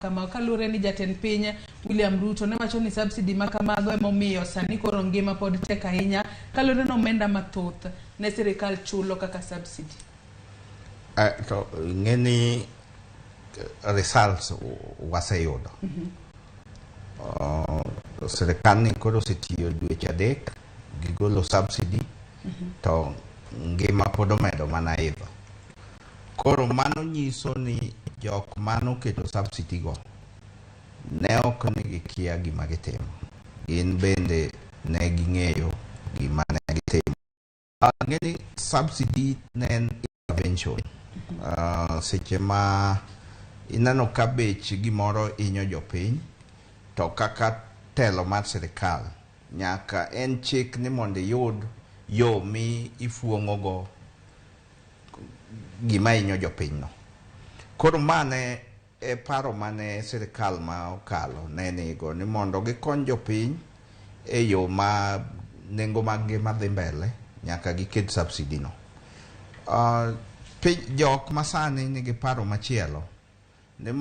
Kama kaluwore ni jatend piny William Ruto ne wacho ni subsidy ma kamago emomiyo sani koro ngima pod tek ahinya kaluwore ni omenda mathoth ne sirikal chulo kaka subsidy. To ing'e ni results waseyudo. Sirikal ni koro osetiyo dweche 3 gigolo subsidy to ngima pod omedo mana idho. Koro mano nyiso ni jok manoketo subsidy go ne ok ni gikia gima gitimo. Gin bende ne ging'eyo gima ne gitimo. Ang'e ni subsidy ne en intervention. Seche ma ineno ka bech gimoro hinyo jopiny, to kaka telo mar sirikal nyaka en chik ni mondo iyud yo mi ifuong'o go gima hinyo jopinyno. Koro ma ne e paro mane sirikal ma okalo ne nigo ni mondo gikony jopiny e yo ma nengo mag ngima dhi mbele nyaka giket subsidy no. Piny, jok masani nigi paro machielo.